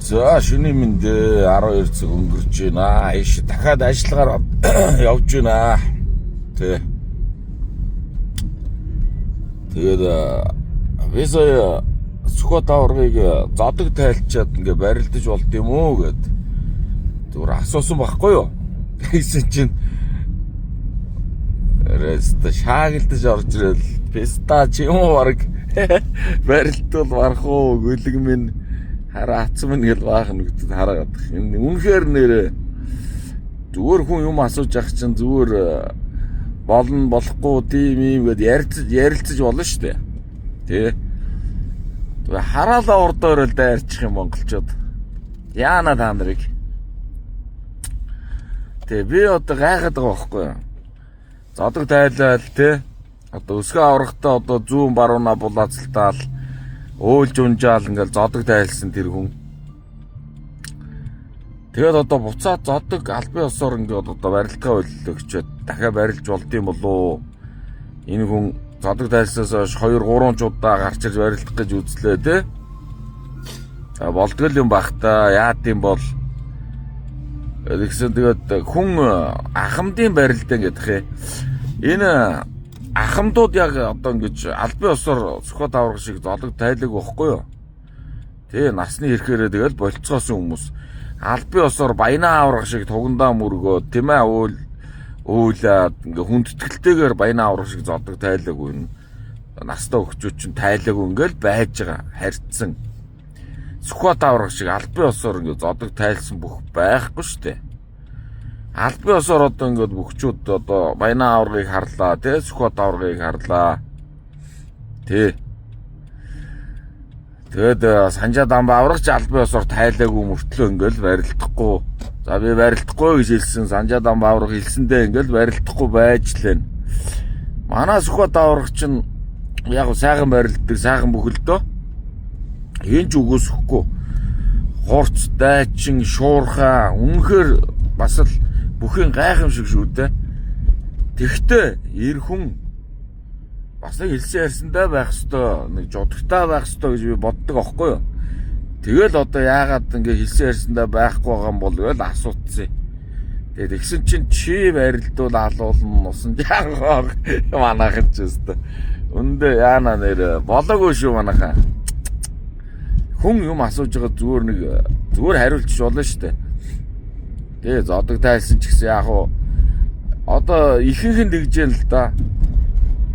За, шөнийн мэнд, 12 цаг өнгөрч байна. Ийш дахиад ажиллагаар явж байна. Тэ. Тэгээд би сая Сүхбат аваргыг зодог тайлчаад ингээ барилдаж болд юм уу гэд зүгээр асуусан байхгүй юу? Тэгсэн чинь Рест шаагилдаж орж ирэл писта ч юм уу, баг барилтвал барах уу, гөлөг минь хараа, атсан минь гэл баахан нүгдэд хараагаад. Энэ үнэхээр нэрээ зүгээр хүн юм асууж ах чинь зүгээр болно, болохгүй, тийм юм гэд ярилцаж ярилцаж болно шүү дээ. Тэ. Тэгээ хараалаа урдаа өрөөл дайрчих юм монголчууд. Яана та нарыг. Тэгээ би одоо гайхаад байгаа байхгүй юу? Зодог тайлал те. Одоо өсгөө аврахтаа одоо зүүн баруунаа булаацалтаал, өөлж унжаал, ингээл зодог тайлсан тэр хүн. Тэгээд одоо буцаад зодог албан ёсоор ингээд одоо барилдгаа боллоо дахиад барилж болдсон болов? Энэ хүн зодог тайлснаас хойш 2 3 ч удаа гарч ирж барилдах гэж үзлээ те. За, болдгол юм бах та, яад юм бол тэгсэн. Тэгээд хүн ахмадын барилдаа гэдэг хэ. Энэ ахмадууд яг одоо ингэж албан ёсоор Сүхбат аварга шиг зодог тайлаг байхгүй юу? Тэ, насны ирэхээрээ тэгэл болцоосон хүмүүс албан ёсоор баянаа аварга шиг тугандаа мөргөө, тийм ээ, уул өөлөөд ингээ хүндэтгэлтэйгээр баянаа аварга шиг зодог тайлаагүй энэ настай өгчүүд чинь тайлаагүй ингээл байж байгаа харьцсан. Сүхбат аварга шиг албан ёсоор ингээ зодог тайлсан бүх байхгүй шүү дээ. Албан ёсоор одоо ингээд бөхчүүд одоо баянаа аваргыг харлаа, тий, Сүхбат аваргыг харлаа. Тий. Тэгээд Санжаа дамба аврагч албан ёсоор тайлаагүй мөртлөө ингээл барилдахгүй. За, би барилдахгүй гэж хэлсэн. Санжаа дамба авраг хэлсэндээ ингээл барилдахгүй байж лээ. Манай Сүхбат авраг чинь яг сайхан барилддаг, сайхан бүхэлдөө. Энэ ч үгүйсэхгүй. Хурц, дайчин, шуурхаа үнэхээр бас л бүхэн гайхамшиг шүү дээ. Тэгтээ эр хүн бас нэг хэлсэн ярьсандаа байх хэвээр, нэг жудагтай байх хэвээр гэж би боддог аахгүй юу. Тэгэл одоо яагаад ингээ хэлсэн ярьсандаа байхгүй байгаа юм бол гэж асуутсан. Тэгээд тэгсэн чинь чи барилдуул алуулна усан жаагаар манайхан ч өстө. Өндөө яана нэр болоогүй шүү манайхан. Хүн юм асууж байгаа зүгээр нэг зүгээр хариулчих болно шүү дээ. Тэгээ зодог тайлсан ч гэсэн яг уу одоо ихэнх нь тэгж юм л да.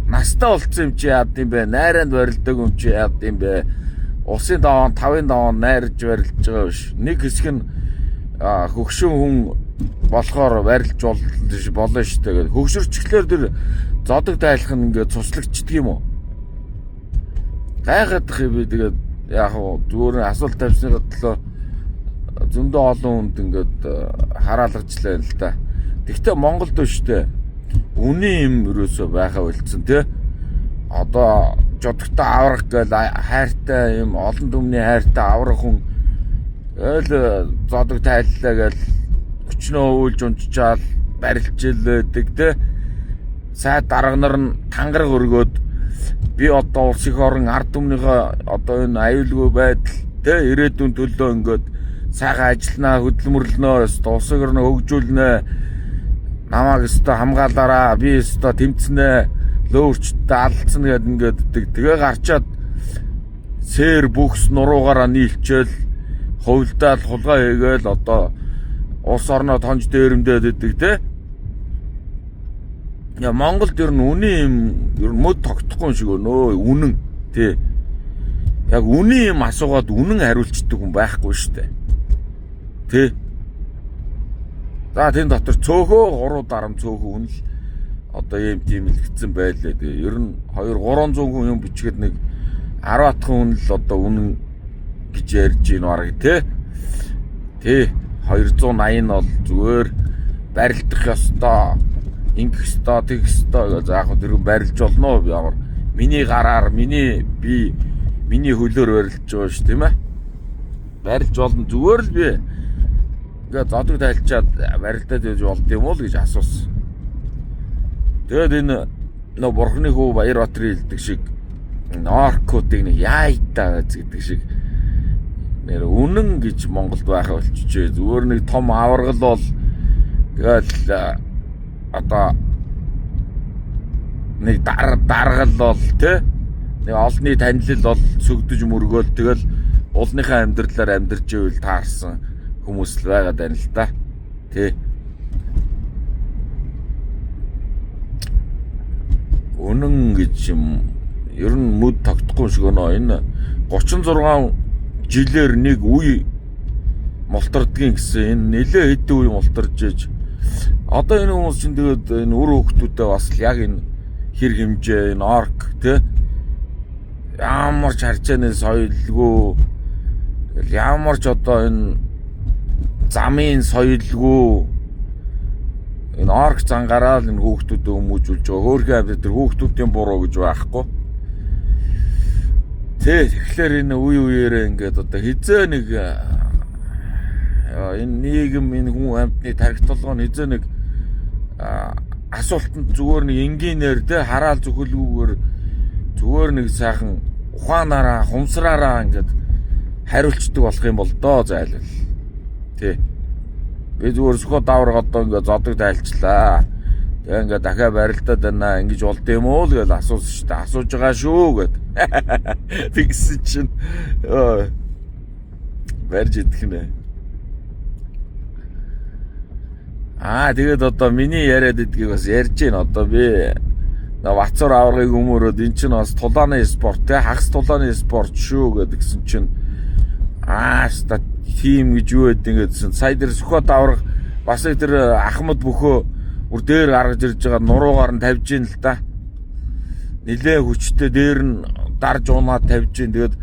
Настай болцсон юм чи яад юм бэ? Найранд барилдаг юм чи яад юм бэ? Усын даваан, тавын даваан найрж барилж байгаа биш. Нэг хэсэг нь хөгшин хүн болохоор барилж болно шүү дээ. Хөгшөрчлөөр тэр зодог тайлах нь ингээд цуслагдчихдаг юм уу? Гайхах юм би. Тэгээд яг уу зүгээр асуулт тавьсныхаа төлөө зөндөө олон хүнд ингээд хараалгажлаа л да. Тэгвэл Монголд шүү дээ. Үнийн юм ерөөсөө байхаа болцсон тий. Одоо жодогтой аврах гээл хайртай юм, олон түмний хайртай аврах хүн ойл зодог тайллаа гээл өчнөө өөлж унччаал барилчилээдэг тий. Сайд дарга нар нь тангараг өргөөд би одоо улс их орон ард түмнийхээ одоо энэ аюулгүй байдал тий ирээдүйн төлөө ингээд сайхан ажилланаа, хөдөлмөрлөнөө, өстө улсын орноо хөгжүүлнэ, намайг өстө хамгаалаараа, би өстө тэмцэнэ, лөөрчтэй алдсан гэдэг ингээд тэгээ гарчаад сэр бүхс нуруугаараа нийлчээл хувилдаал хулгай хийгээл одоо улс орноо тонж дээрэмдээд идэг те. Я, Монголд ер нь үнийн юм ер нь мөд тогтохгүй юм шиг өнөө, үнэн тий. Яг үнийн юм асуугаад үнэн хариулцдаг хүн байхгүй шүү дээ. Тий. За, тэн дотор цөөхөө хуруу дарам цөөхөө хүн л одоо ийм тийм л хэцэн байлээ. Тэгээ ер нь 2 300 хүн юм бичгээд нэг 10 атхан хүн л одоо үнэн гэж ярьж гин бараг тий. Тий, 280 нь бол зүгээр барилдах ёстой, ингэх ёстой, тэгэх ёстой гэж. Яг тэр хүн барилж болно уу? Ямар миний гараар, миний би, миний хөлөөр барилж байгаа ш, тийм ээ. Барилж болно, зүгээр л би ингээ зодог тайлчаад барилдаад байж болд юм уу гэж асуусан. Тэгээд энэ нөө бурхны хүү Баяр Баатрын хэлдэг шиг оркуудыг нэг яайтаа гэдэг шиг Нэр үнэн гэж Монголд байхаа болчихжээ. Зүгээр нэг том аваргал бол тэгэл одоо нэг даргал бол тэ нэг олонний танилал бол сүгдэж мөргөөл тэгэл уулныхаа амьдралаар амьдарч ивэл таарсан хүмүүс л байгаад байна л да. Тэ. Үнэн гэж юм ер нь мүд тогтохгүй шиг өнөө энэ 36 жилээр нэг үе мултардгийн гэсэн энэ нэлээ хэдэн үе мултарж ээж одоо энэ хүмүүс чинь тэгээд энэ үр хөвгтүүдээ бас л яг энэ хэр хэмжээ энэ орк тэ ямар ч харьцааны соёлгүй ямар ч одоо энэ замын соёлгүй энэ орк зангараа л энэ хүүхдүүдэд өмүүжүүлж байгаа. Хөөхөн амьд тэр хүүхдүүдийн буруу гэж байхгүй. Тэ тэгэхээр энэ үе үеэрээ ингээд одоо хизээ нэг энэ нийгэм энэ хүн амьтны тарих толгой нь хизээ нэг асуултанд зүгээр нэг энгийнээр тэ хараал зөвхөлгүйгээр зүгээр нэг сайхан ухаанаараа хумсраараа ингээд хариулцдаг болох юм бол доо зайлвал. Тэ. Би зүгээр Сүхбат аварга одоо ингээд зодог тайлчлаа. Тэгээ ингээд дахиад барилдаад байна. Ингэж болд юм уу л гэж асуусан шүү дээ. Асууж байгаа шүү гэд. Тэгсэн чинь барьж идэх нэ. Аа тэгээд одоо миний яриад идгийг бас ярьж гин одоо би Бацуур аваргыг өмөрөөд эн чинь бас тулааны спорт те хагас тулааны спорт шүү гэдгсэн чинь аа ста тим гэж юу гэдэг гэдсэн. Сая тэр Сүхбат аварга бас тэр Ахмад бөхөө бүр дээр гаргаж ирж байгаа нуруугаар нь тавьж гин л да. Нилээ хүчтэй дээр нь дарж унаад тавьж гин. Тэгээд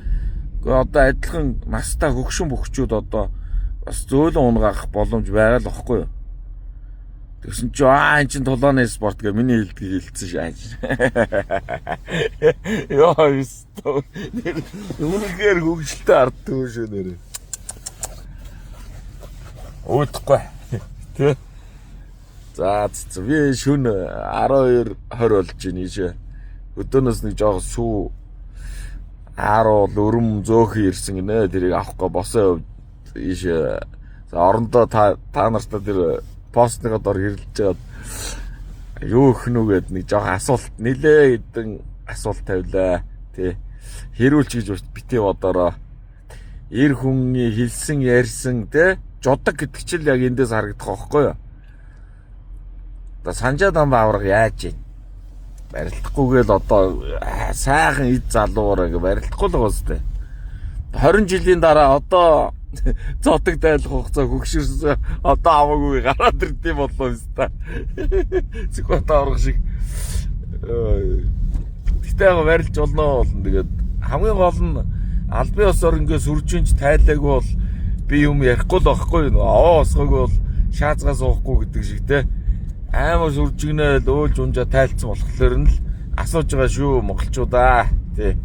одоо адилхан настай хөгшин бөхчүүд одоо бас зөөлөн унгаах боломж байгаа л багхгүй юу? Тэгсэн чи аа эн чин тулааны спорт гэ миний хэлдгийг хэлсэн шааж. Йоо ёстой. Үнэхээр хөгжилтэй арддаг шүү нэрээ. Уудахгүй. Тэ. За би шүн 12:20 болж байна ийшээ. Өдөөнөөс нэг жоох сүү ааруул өрөм зөөхөн ирсэн гинэ. Тэрийг авахгүй босоо ийшээ. За орондоо та нартай тэр постныхоо дор хэрэлж байгаад юу өхнө үү гэд нэг жоох асуулт нилээ хэдэн асуулт тавилаа. Тэ. Хэрүүлч гэж бити бодороо. Эр хүний хэлсэн ярьсан тэ жудаг гэдэг чинь яг эндээс харагдах байхгүй юу? Одоо Санжаа дамба аварга яаж юм? Барилдахгүйгээл одоо сайхан эд залуураа гэ барилдахгүй л байгаа сте. 20 жилийн дараа одоо зодог дайлах хугацаа хөгшөрсөн одоо аваагүй гараад ирдэм боллоо юм та. Сүхбат аварга шиг. Гэтэ яг барилж болно болно. Тэгээд хамгийн гол нь албан ёсоор ингээ сүржинж тайлаагүй бол би юм ярихгүй л байхгүй юу? Овоо босгоогүй бол шаазгаа суухгүй гэдэг шиг те. Амар сүржигнээл өөлж унжаа тайлцсан болохоор нь л асууж байгаа шүү монголчуудаа. Тэ.